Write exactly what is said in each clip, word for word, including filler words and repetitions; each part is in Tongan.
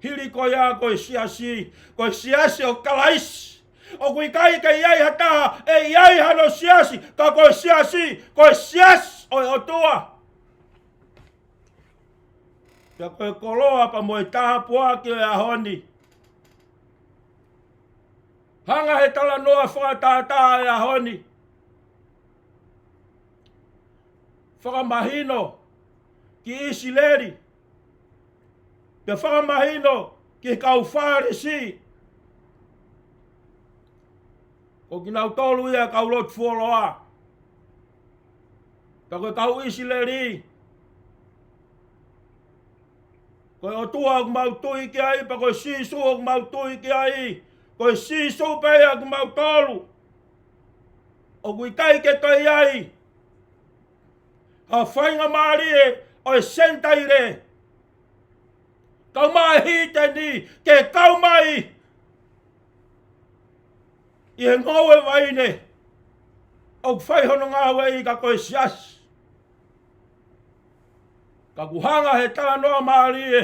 Hili ko ia ko e siasi, ko e siasi ʻo Kalaisi. ʻOku ʻikai ke ʻi ai ha taha ʻe ʻi ai hano siasi, ka ko e siasi, ko e siasi ʻo e ʻOtua. Pea ko e koloa pea mo e tāpuaki ʻo e ʻaho ni. Hanga he talanoa fakatātā ʻo e ʻaho ni. Fakamahino ki ʻIsileli. Pea fakamahino ki he kau Fālesi. Ko kinautolu ia kau lotu fuoloa. Pea ko e kau ʻIsileli. Ko e ʻOtua ʻoku mau tui ki ai, pea ko e Sīsū ʻoku mau tui ki ai. Ko e Sīsū pē ia ʻoku mau tolu. ʻOku ʻikai ke toe ʻi ai ha faingamālie ʻo e Senitaile. Kau mai he ʻaho ni ke kau mai ʻi he ngoue vaine ʻoku fai hono ngāue ʻi ka ko e siasi. Ka ʻoku hanga he talanoa mālie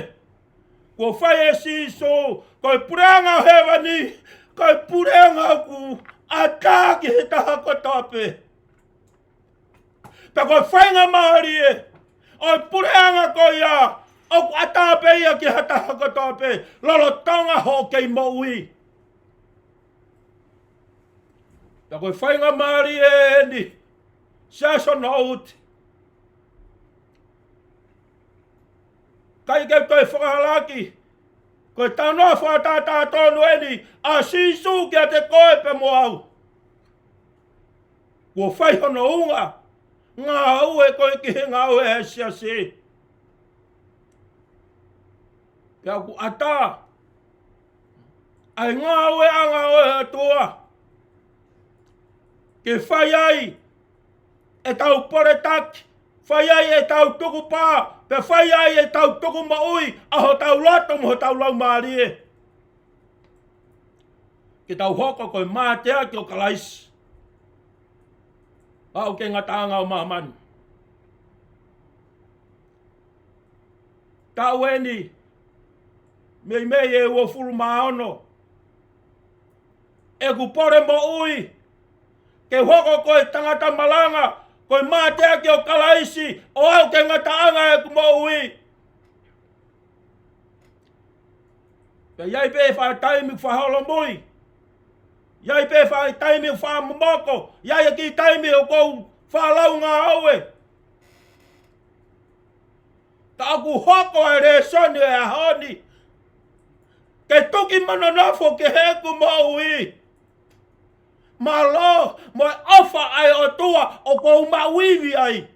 kuo fai ʻe Sīsū, ko e puleʻanga ʻo hēvani, ko e puleʻanga ʻoku ʻatā ki he taha kotoa pē. Pea ko e faingamālie ʻo e puleʻanga ko ia, ʻoku ʻatā pē ia ki ha taha kotoa pē, lolotonga hoʻo kei moʻui. Pea ko e faingamālie eni, Siaosi Nouti. ʻIkai ke toe fakahalaki, ko e talanoa fakatātā tonu eni ʻa Sīsū kiate koe pea mo au. Kuo fai hono ʻuhinga ngāue ko ē ki he ngāue ʻa e siasi. Pea ʻoku ʻatā ʻa e ngāueʻanga ʻo e ʻOtua ke fai ai ʻetau poletaki, fai ai ʻetau tukupā, pea fai ai ʻetau tukumoʻui ʻa hotau loto mo hotau laumālie. Ke tau hoko ko e mateaki ʻo Kalaisi. Aʻu ki he ngataʻanga ʻo māmani. Taʻu eni, meimei ʻe uofulu mā ono. ʻEku pole moʻui, ke hoko ko e tangata malanga, ko e mateaki ʻo Kalaisi, ʻo aʻu ki he ngataʻanga ʻeku moʻui. Pea ʻi ai pē faʻa taimi ʻoku fakaholomui. ʻI ai pē faʻa taimi ʻoku fakamomoko. ʻI ai e kiʻi taimi ʻoku ou faʻa lau ngāue. Ka ʻoku hoko e lēsoni ʻo e ʻaho ni ke tuki mo nonofo ki heʻeku moʻui. Mālō mo e ʻofa ʻa e ʻOtua ʻoku ou maʻu ivi ai.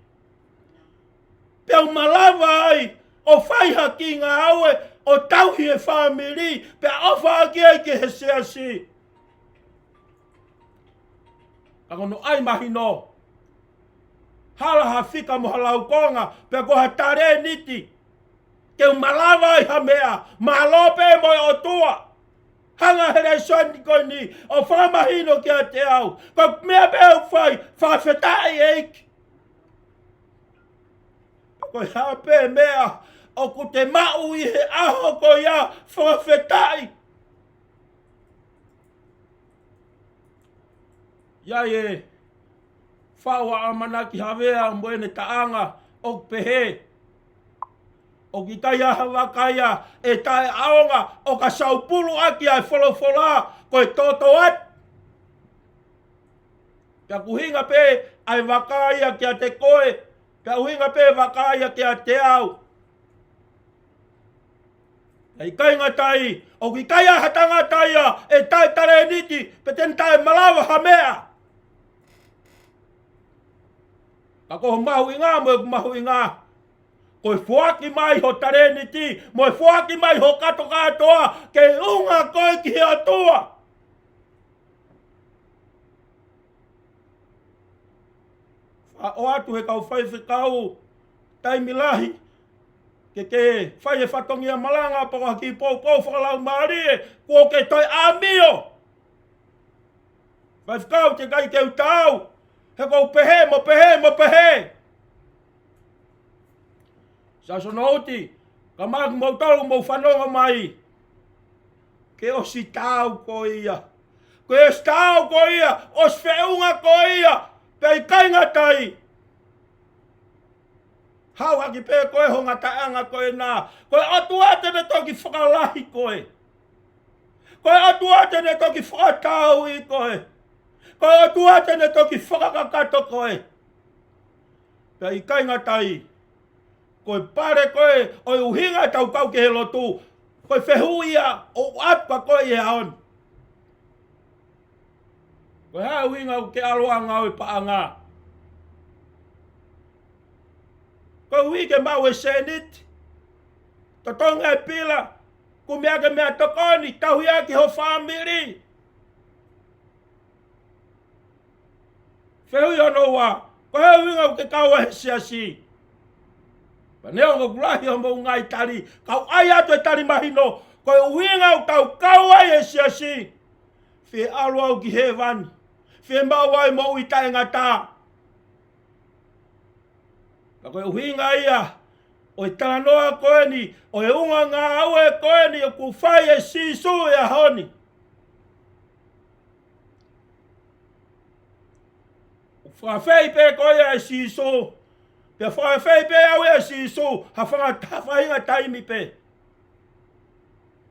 Pea u malava ai ʻo fai ha kiʻi ngāue ʻo tauhi e fāmili, pea ʻofa ʻaki ai ki he siasi. Ka ko hono ʻai mahino, hala ha fika mo ha laukonga, pea ko ha talēniti ke u malava ai ha meʻa, mālō pē mo e ʻOtua. Hanga he lēsoni ko eni ʻo fakamahino kiate au, ko e meʻa pē ʻoku fai, fakafetaʻi ʻEiki. Ko e hā pē meʻa ʻoku te maʻu ʻi he ʻaho ko ia, fakafetaʻi. ʻI ai e fau ʻa ʻAmanaki Havea mo ʻene taʻanga ʻoku pehē, ʻoku ʻikai ha vaka ia ʻe taʻeʻaonga ʻo ka saupulu ʻaki ʻa e folofola, ko e toto atu. Pea ʻoku ʻuhinga pē ʻa e vaka ia kiate koe, pea ʻoku ʻuhinga pē vaka ia kiate au. Ka ʻikai ngata ai, ʻoku ʻikai ha tangata ia ʻe taʻe talēniti, pe te ne taʻe malava ha meʻa. Ka ko ho mahuʻinga mo ʻeku mahuʻinga, ko e foaki mai ho talēniti, mo e foaki mai ho kātokātoa, ke ʻuhinga koe ki he ʻOtua. Faʻa ʻoatu he kau faifekau taimi lahi ke ke fai e fatongia malanga pea ko ha kiʻi poupou fakalaumālie kuo ke toe ʻāmio. Faifekau, teʻeki ai ke u taau, he ʻoku ou pehē mo pehē mo pehē. Siaosi Nouti, ka maʻa kimoutolu mou fanongo mai. Ke ʻosi taau ko ia. Ke ʻosi taau ko ia, ʻosi feʻunga ko ia, pea ʻikai ngata ai. Haʻu hake pē koe ho ngataʻanga ko ena. Ko e ʻOtua te ne toki fakalahi koe. Ko e ʻOtua te ne toki fakatauʻi koe. Ko e ʻOtua te ne toki fakakakato koe. Pea ʻikai ngata ai. Ko e pale ko ē ʻo e ʻuhinga ʻetau kau ki he lotu. Ko e fehuʻi ia ʻoku ʻatu kia koe ʻi he ʻaho ni. Ko e hā e ʻuhinga ʻoku ke ʻalu ʻo ngāue paʻanga? Ko e ui ke maʻu e sēniti, totongi e pila, kumi ʻaki e meʻatokoni, tauhi ʻaki ho fāmili. Fehuʻi hono ua, ko e hā e ʻuhinga ʻoku ke kau ai he siasi? Pea neongo ʻoku lahi hoʻomou ngaahi tali, kau ʻai atu e tali mahino, ko e ʻuhinga ʻoku tau kau ai he siasi, fie ʻalu au ki hēvani, fie maʻu ai moʻui taʻengata. Pea ko e ʻuhinga ia ʻo e talanoa ko eni, ʻo e ʻulungaanga ko eni ʻoku fai ʻe Sīsū he ʻaho ni. ʻOku fakaafeʻi pē koe ʻe Sīsū, pea fakaafeʻi pē au ʻe Sīsū, ha fanga, ha faʻahinga taimi pē.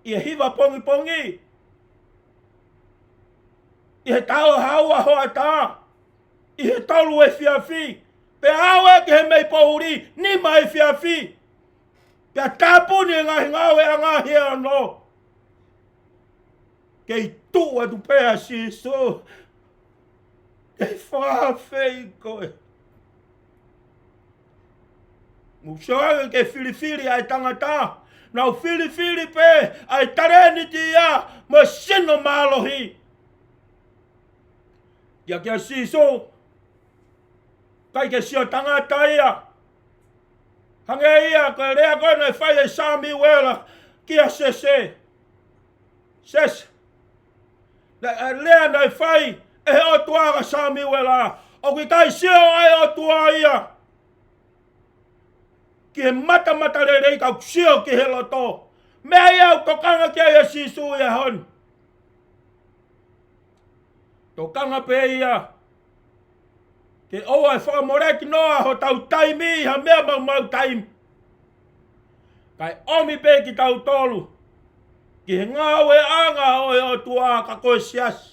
ʻI he hiva pongipongi, ʻi he taha ua hoʻatā, ʻi he tolu efiafi, pea aʻu ki he meʻi poʻuli, nima efiafi, pea tāpuni e ngaahi ngāue ʻa e ngaahi ʻaho. Kei tuʻu atu pē ʻa Sīsū, kei fakaafeʻi koe. Mou sio ange ki he filifili ʻa e tangata. Nau filifili pē ʻa e talēniti ia mo e sino mālohi. Ia kia Sīsū, ʻikai ke sio tangata ia. Hangē ia ko e lea ko ē naʻe fai ʻe Samiuela kia Sese. Sese. Naʻe, ʻa e lea naʻe fai ʻe he ʻOtua kia Samiuela. ʻOku ʻikai sio ʻa e ʻOtua ia ki he matamatalelei, ka ʻoku sio ki he loto. Meʻa ia ʻoku tokanga ki ai ʻa Sīsū he ʻaho ni. Tokanga pē ia ke ʻoua ʻe fakamoleki noa hotau taimi ʻi ha meʻa maumau taimi. Kae ʻomi pē kitautolu ki he ngāueʻanga ʻo e ʻOtua, ka ko e siasi.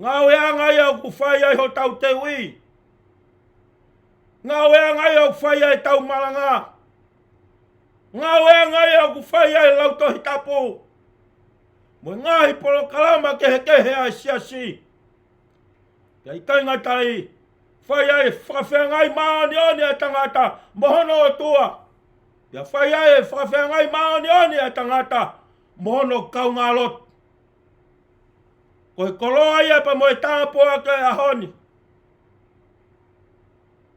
Ngāueʻanga ia ʻoku fai ai hotau teuʻi. Ngāueʻanga ia ʻoku fai ai ʻetau malanga. Ngāueʻanga ia ʻoku fai ai e lau Tohi Tapu mo e ngaahi polokalama kehekehe ʻa e siasi. Pea ʻikai ngata ai, fai ai e fakafeangai māʻoniʻoni ʻa e tangata mo hono ʻOtua. Pea fai ai e fakafeangai māʻoniʻoni ʻa e tangata mo hono kaungālotu. Ko e koloa ia pea mo e tāpuaki ʻo e ʻaho ni.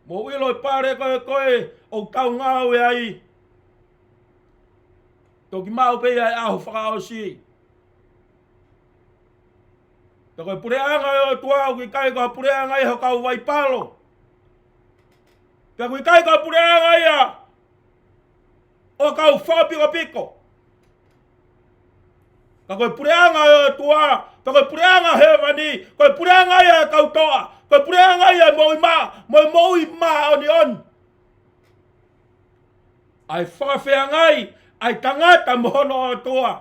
Mou ʻilo e pale ko ē ko ē ʻoku tau ngāue ai, toki maʻu pē ia he ʻaho fakaʻosi. Pea ko e puleʻanga ʻo e ʻOtua ʻoku ʻikai ko ha puleʻanga ia ʻo e kau vaipalo. Pea ʻoku ʻikai ko ha puleʻanga ia ʻo e kau fakapikopiko. Ka ko e puleʻanga ʻo e ʻOtua, pea ko e puleʻanga hēvani, ko e puleʻanga ia ʻo e kau toʻa, ko e puleʻanga ia ʻo e moʻui mā, mo e moʻui māʻoniʻoni. ʻA e fakafeangai ʻa e tangata mo hono ʻOtua.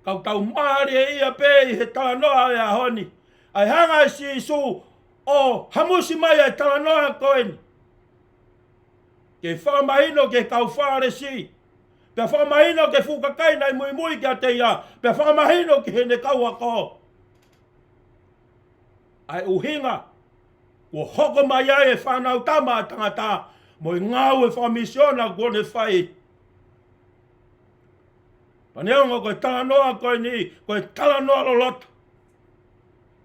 Ka ʻoku tau mālieʻia pē ʻi he talanoa ʻo e ʻaho ni, ʻa e hanga ʻe Sīsū ʻo hamusi mai ʻa e talanoa ko eni ke fakamahino ki he kau Fālesi, pea fakamahino ki he fuʻu kakai naʻe muimui kiate ia, pea fakamahino ki heʻene kau ako. ʻA e ʻuhinga kuo hoko mai ai e Fānautama ʻa Tangata mo e ngāue fakamisiona kuo ne fai. Pea neongo ko e talanoa ko eni ko e talanoa loloto,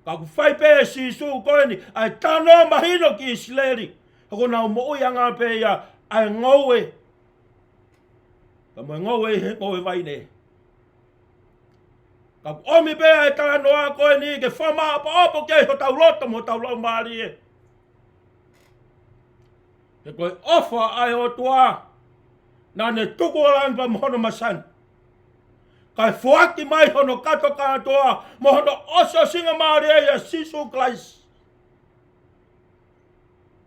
ka ʻoku fai pē ʻe Sīsū ko eni ʻa e talanoa mahino ki ʻIsileli, he ko honau moʻuiʻanga pē ia ʻa e ngoue, ka mo e ngoue ʻi he ngoue vaine. Ka ʻoku ʻomi pē ʻa e talanoa ko eni ke fakamāʻopoʻopo ki ai hotau loto mo hotau laumālie. He ko e ʻofa ʻa e ʻOtua, Naʻa ne tuku ʻa langi pea mo hono masani, kae foaki mai hono kātoa kātoa mo hono ʻosiʻosingamālie ʻia Sīsū Kalaisi,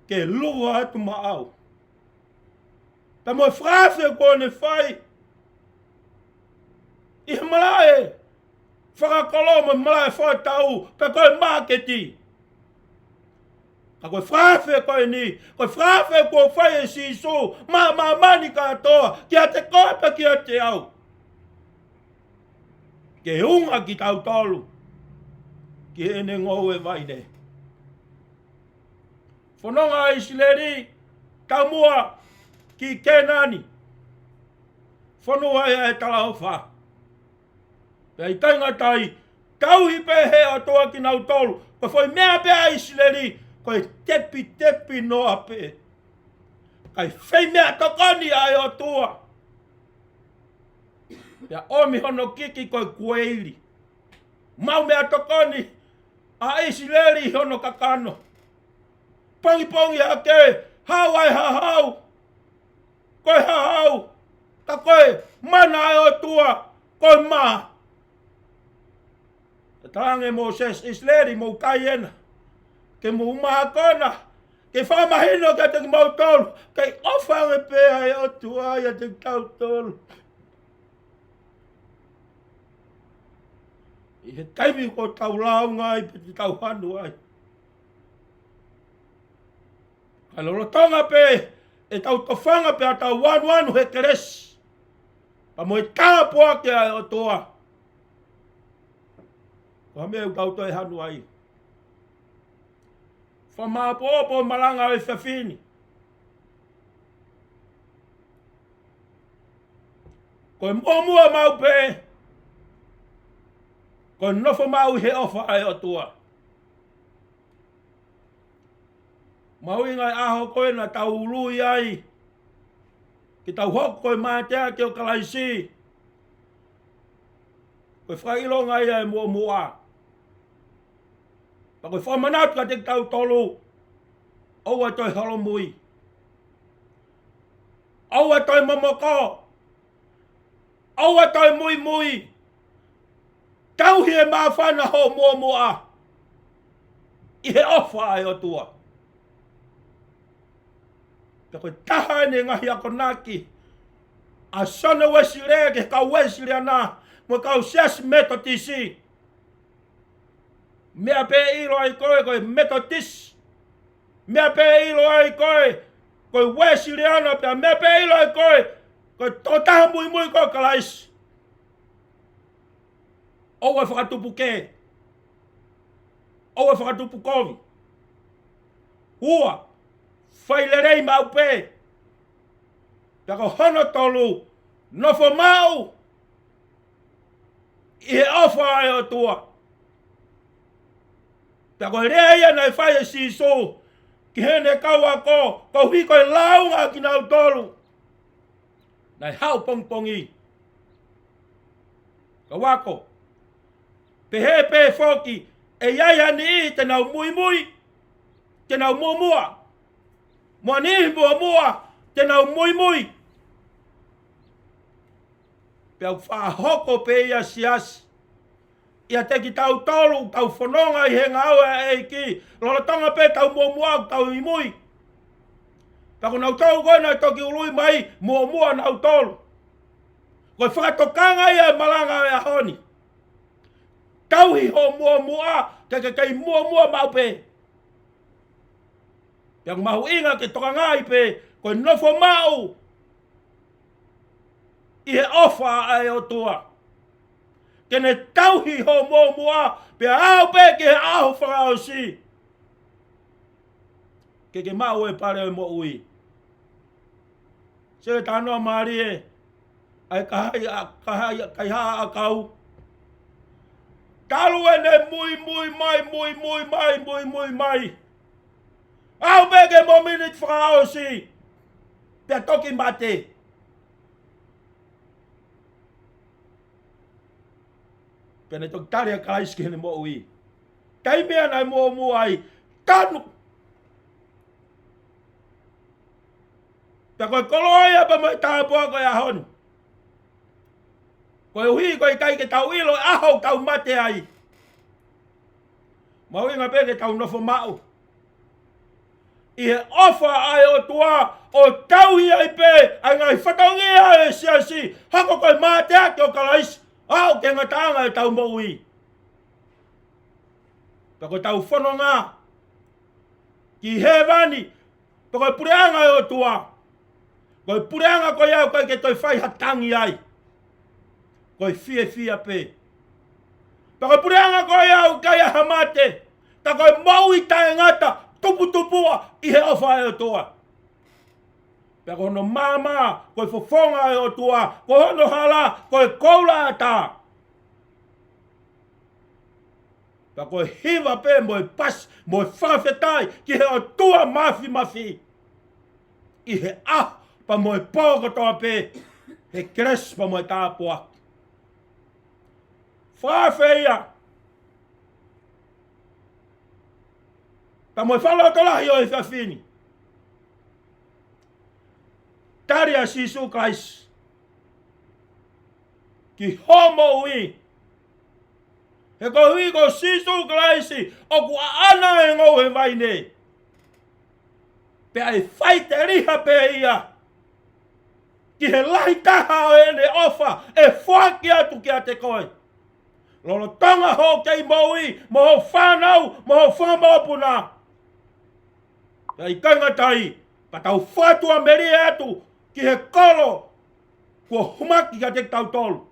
ke luva atu maʻau. Pea mo e fakaafe kuo ne fai ʻi he malaʻe fakakolo mo e malaʻe fakatau, pe ko e māketi. Ka ko e fakaafe ko eni, ko e fakaafe kuo fai ʻe Sīsū maʻa māmani kātoa, kiate koe pea kiate au, ke unga kitautolu ki heʻene ngoue vaine. Fononga ʻa ʻIsileli, taumuʻa ki Kēnani, fonua ʻo e talaʻofa. Pea ʻikai ngata ai, tauhi pē ʻe he ʻOtua kinautolu. Ko e foʻi meʻa pē ʻa ʻIsileli, ko e tepitepi noa pē. Kae fai meʻatokoni ʻa e ʻOtua, pea ʻomi hono kiki ko e kueili. Maʻu meʻatokoni ʻa ʻIsileli ʻi hono kakano. Pongipongi hake, hau ai hahau. Ko e hahau, ka ko e mana ʻa e ʻOtua, ko e mā. Talaange ʻe Mōsese, ʻIsileli, mou kai ena, ke mou mākona, ke fakamahino kiate kimoutolu, kei ʻofa ange pē ʻa e ʻOtua ʻiate kitautolu ʻi he taimi ʻoku tau lāunga ai pe te tau hanu ai. Ka lolotonga pē ʻetau tofanga pea tau anuanu he kelesi pea mo e tāpuaki ʻa e ʻOtua, ko e hā e meʻa ʻoku tau toe hanu ai? Fakamāʻopoʻopo e malanga ʻo e efiafi ni. Ko e muʻomuʻa maʻu pē, ko e nofo maʻu ʻi he ʻofa ʻa e ʻOtua. Mahuʻinga e ʻaho ko ē naʻa tau ului ai ke tau hoko ko e mateaki ʻo Kalaisi. Ko e fakaʻilonga ia e muʻomuʻa. Pea ko e fakamanatu kiate kitautolu, ʻoua toe holomui, ʻoua toe momoko, ʻoua toe muimui. Tauhi e māfana hoʻo muʻomuʻa ʻi he ʻofa ʻa e ʻOtua. Pea ko e taha eni e ngaahi akonaki ʻa Sione Uēsilī ki he kau Uēsiliana mo e kau Siasi Metotisi. Meʻa pē ʻe ʻilo ai koe ko e Metotisi, meʻa pē ʻe ʻilo ai koe ko e Uēsiliana, pea meʻa pē ʻe ʻilo ai koe ko e tokotaha muimui ko Kalaisi, ʻoua ʻe fakatupu kē, ʻoua ʻe fakatupu kovi. Ua, fai lelei maʻu pē. Pea ko hono tolu, nofo maʻu ʻi he ʻofa ʻa e ʻOtua. Pea ko e lea ia naʻe fai ʻe Sīsū ki heʻene kau ako, koeʻuhi ko e lāunga kinautolu naʻe haʻu pongipongi. Kau ako, pehē pē foki, ʻe ʻi ai ha niʻihi te nau muimui, te nau muʻomuʻa, mo ha niʻihi muʻomuʻa te nau muimui. Pea ʻoku faʻa hoko pē ia, siasi, ʻiate kitautolu ʻoku tau fononga ʻi he ngāue ʻa e ʻEiki, lolotonga pē ʻetau muʻomuʻa ʻoku tau muimui. Pea ko nautolu ko ē naʻe toki ului mai, muʻomuʻa nautolu. Ko e fakatokanga ia e malanga ʻo e ʻaho ni. Tauhi hoʻo muʻomuʻa, ke ke kei muʻomuʻa maʻu pē. Pea ʻoku mahuʻinga ke tokangaʻi pē ko e nofo maʻu ʻi he ʻofa ʻa e ʻOtua, ke ne tauhi hoʻo muʻomuʻa pea aʻu pē ki he ʻaho fakaʻosi, ke ke maʻu e pale ʻo e moʻui. Sio ki he talanoa mālie ʻa e kaihaʻa, kaihaʻa, kaihaʻa ʻakau. Talu ʻene muimui mai, muimui mai, muimui mai, aʻu pē ki he mōmeniti fakaʻosi, pea toki mate. Pea ne toki tali ʻa Kalaisi ki heʻene moʻui. Taimi ia naʻe muʻomuʻa ai, tanu. Pea ko e koloa ia pea mo e tāpuaki ʻo e ʻaho ni. Koeʻuhi ko e ʻikai ke tau ʻilo e ʻaho ʻoku tau mate ai. Mahuʻinga pē ke tau nofo maʻu ʻi he ʻofa ʻa e ʻOtua, ʻo tauhi ai pē ʻa e ngaahi fatongia ʻo e siasi, hoko ko e mateaki ʻo Kalaisi, aʻu ki he ngataʻanga ʻo ʻetau moʻui. Pea ko ʻetau fononga ki hēvani, pea ko e puleʻanga ʻo e ʻOtua. Ko e puleʻanga ko ia ʻoku ʻikai ke toe fai ha tangi ai. Ko e fiefia pē. Pea ko e puleʻanga ko ia ʻoku ʻikai ha mate. Ka ko e moʻui taʻengata, tuputupuʻa ʻi he ʻofa ʻa e ʻOtua. Pea ko hono maama, ko e fofonga ʻo e ʻOtua, ko hono hala, ko e koula ʻatā. Pea ko e hiva pē mo e pasi, mo e fakafetaʻi ki he ʻOtua Māfimafi. ʻI he ʻaho pea mo e pō kotoa pē, he kelesi pea mo e tāpuaki. Fakafeia. Pea mo e fakalotolahi ʻo e efiafi ni. Tali ʻa Sīsū Kalaisi ki hoʻo moʻui. He koeʻuhi ko Sīsū Kalaisi ʻoku ʻaʻana e ngoue vaine. Pea ʻe faʻiteliha pē ia ki he lahi taha ʻo ʻene ʻofa ʻe foaki atu kiate koe. Lolotonga hoʻo kei moʻui, mo hoʻo fānau, mo hoʻo fanga mokopuna. Pea ʻikai ngata ai, pea tau fakatuʻamelie atu ki he kolo kuo humaki kiate kitautolu.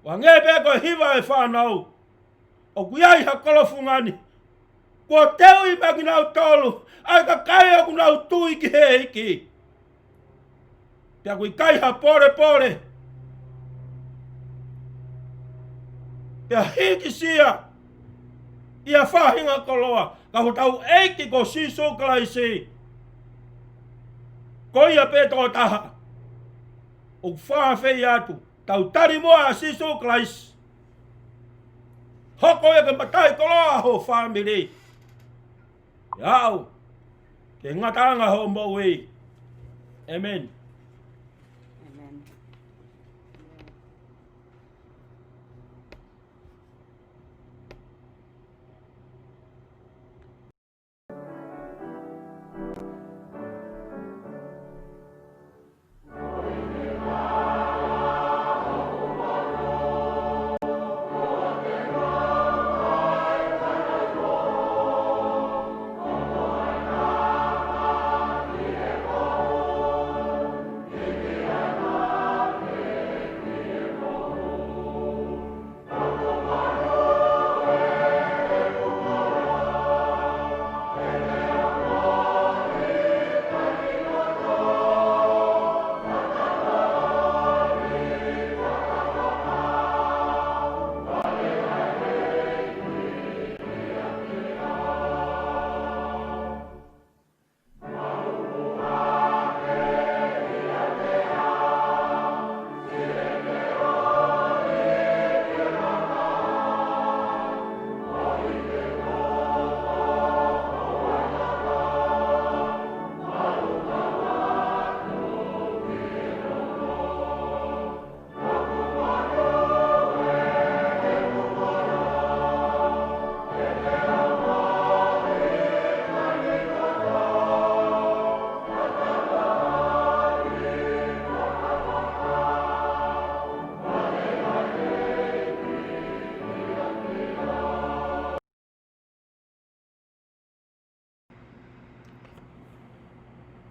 ʻO hangē pē ko e hiva ʻa e fānau, ʻoku ʻi ai ha kolo fungani kuo teuʻi maʻa kinautolu ʻa e kakai ʻoku nau tui ki he ʻEiki. Pea ʻoku ʻikai ha polepole, pea hīkisia ʻi ha faʻahinga koloa, ka ko hotau ʻEiki ko Sīsū Kalaisi, ko ia pē tokotaha. ʻOku fakafeʻiloaki atu, tau tali muʻa ʻa Sīsū Kalaisi. Hoko ia ko e mataʻikoloa hoʻo fāmili. ʻE aʻu ki he ngataʻanga hoʻo moʻui. ʻĒmeni. ʻĒmeni.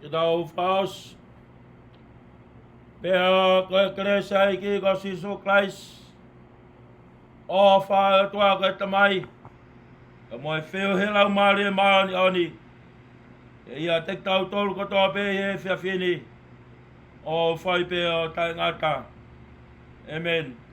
Ke tau fakaʻosi. Pea ko e kelesi ʻa e ʻEiki ko Sīsū Kalaisi, ʻofa ʻa e ʻOtua ko e Tamai, pea mo e feohi ʻa e Laumālie Māʻoniʻoni, ke ʻiate kitautolu kotoa pē ʻi he efiafi ni, ʻo fai pē ʻo taʻengata. ʻĒmeni.